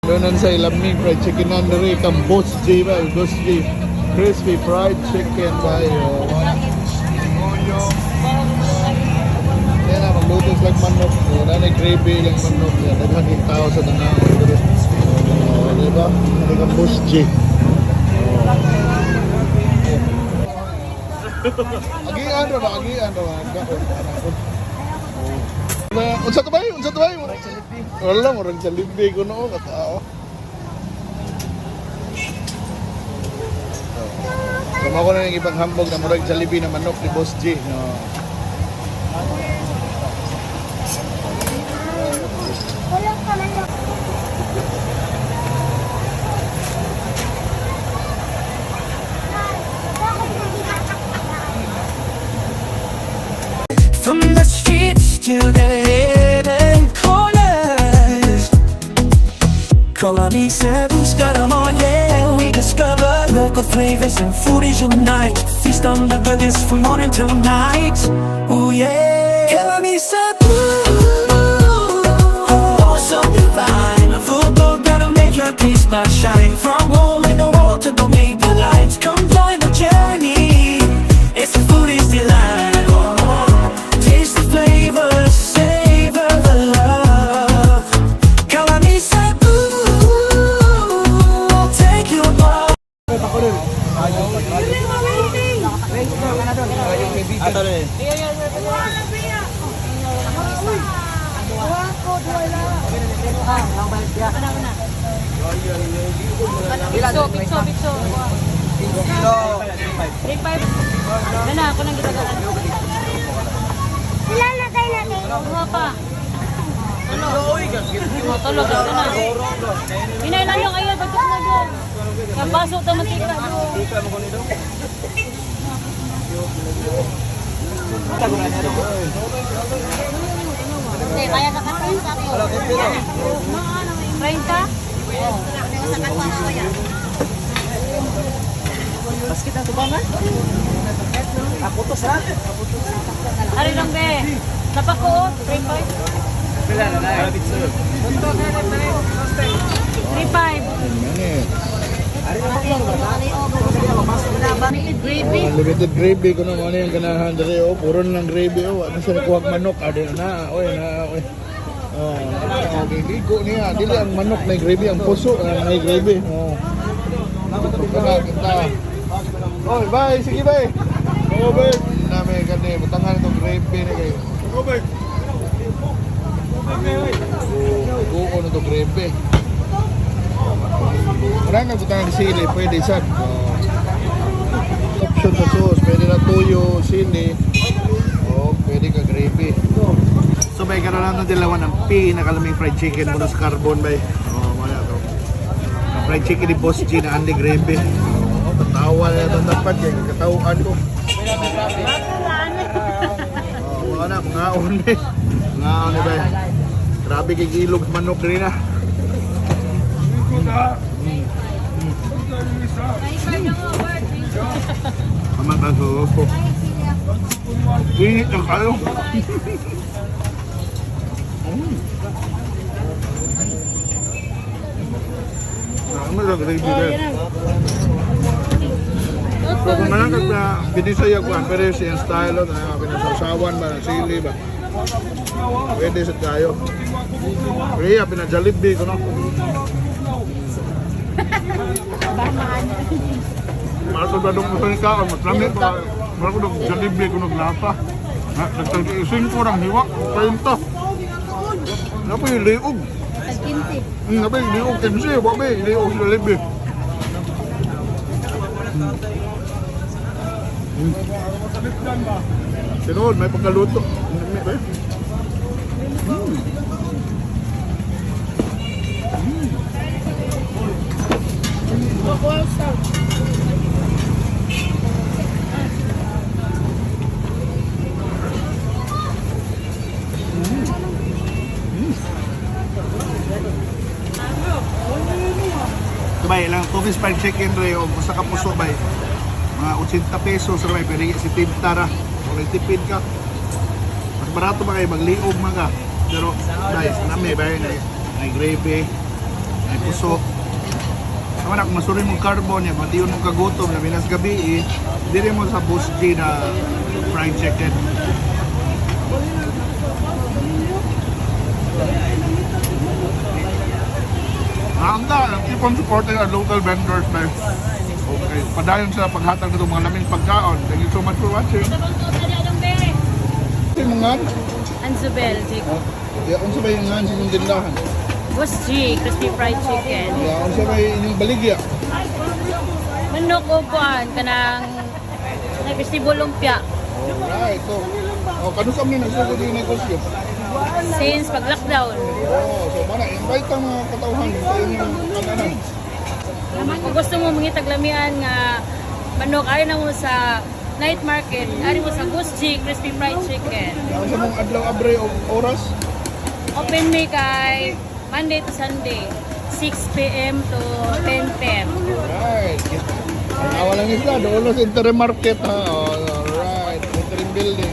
Doon sa ilaming fried chicken nan diri kang Boss J ba, Boss J. Crispy fried chicken ba yo. Yan na, magluto sila manok. Yan na, gravy lang manok. Yan, daghan yung tao sa tanawon diri. Oh, di ba? Ano kang Boss J. Agian ra ba? Agian ra ba? Unsa to ba? Unsa to ba? Wala, murag Jollibee ko no, katao. So, mao ko na yung ipanghambog na murag Jollibee na manok ni Boss G. No. From the streets to the hidden corners, Colony 7's got 'em all, yeah. We discover local flavors and foodies unite. Feast on the goodness from morning till night. Ooh, yeah. Colony 7, oh, so divine. A food boat that'll make your taste buds shine. From hole in the wall to the lights. Come join the journey. It's a foodie's delight. Taste the flavors, savor the love. Colony Cebu, take you above. Ato rin. Pikso, pikso, pikso. 3-5. Yan na, ako nang gitagalan. Ilan na tayo natin? Kuha pa. Tulog. Oh, tulog. Ito na. Hinailan yung ayan, ba't na doon? Kapaso ta mantika doon. Hindi, kaya ka sa ako. 30? Sa katwa ko yan. Ari lang be. Napako, 3-5. 3-5. Minutes. Gravy. Oh, unlimited gravy kuno mo yung ganahan diri oh, puro na lang gravy oh, ano siya nakuha manok adi na oy na oy. Oh, okay, ligo niya. Dili ang manok na gravy, ang puso na may gravy. Oh. Kita kita. Oy, bye, sige bye. Oh, bye. Nami kani butangan itong gravy ni kayo. Oh, bye. Oh, buo na itong gravy. Wala nga butangan sili, pwede sad. Oh, option sa sauce. Pwede na tuyo, sili, o pwede ka gravy. So bay, karon lang ng dilawan ang pinakalaming fried chicken muna sa Carbon bay. Oh, wala to. Ang fried chicken ni Boss G na Andy gravy. Oh, katawa na itong dapat kay katawaan ko. Oh, wala na, mga ni. Mga ni bay. Grabe kay ilog manok diri na. Tama ka sa Init ang kayo. Ano lang gravy rin. So kung manang kag na binisaya ko, pero yung siyang style, na pinasawsawan ba, sili ba. Pwede sa tayo. Kaya pina-Jollibee ko no. Marko ba dong sa ka, mas lami pa. Marko dong Jollibee ko naglasa. Nagtag-ising ko ng hiwa, 30. Napa yung liog? Napa yung liog 15, wa ba yung liog sa Jollibee. Sinod, may pagkaluto. May ba? Bay, lang two piece fried chicken re o usa ka puso bay. Mga 80 pesos ra bay, pero si 70 ra. Kung tipid ka. Mas barato pa kayo magliog man ka. Pero guys, nami bay na may gravy. Ay kusog. Sama na, kung masuri mong carbon niya, pati yun mong kagutom, labi nas gabi eh, diri mo sa Boss G na fried chicken. Ang keep on supporting our local vendors, man. Okay, padayon sa paghatag nitong mga laming pagkaon. Thank you so much for watching. Tabang to sa di be. Yung mga Anzubel, Jacob. Ya, unsa ba yung ngan sa inyong tindahan? Boss G, crispy fried chicken. Ya, unsa ba yung inyong baligya? Manok o kuan kanang na crispy lumpia. Alright, so, oh, kanus am ni nagsugod yung negosyo? Since pag lockdown. Oh, so mana invite ang mga katawhan sa inyong kananan. Kung gusto mo mangitag lamian nga manok ari na mo sa night market, ari mo sa Boss G crispy fried chicken. Ya, unsa mong adlaw abre o oras? Open may kay Monday to Sunday, 6 p.m. to 10 p.m. Alright. Ang awa lang isla, doon sa Interim Market ha. Oh, alright, Interim Building.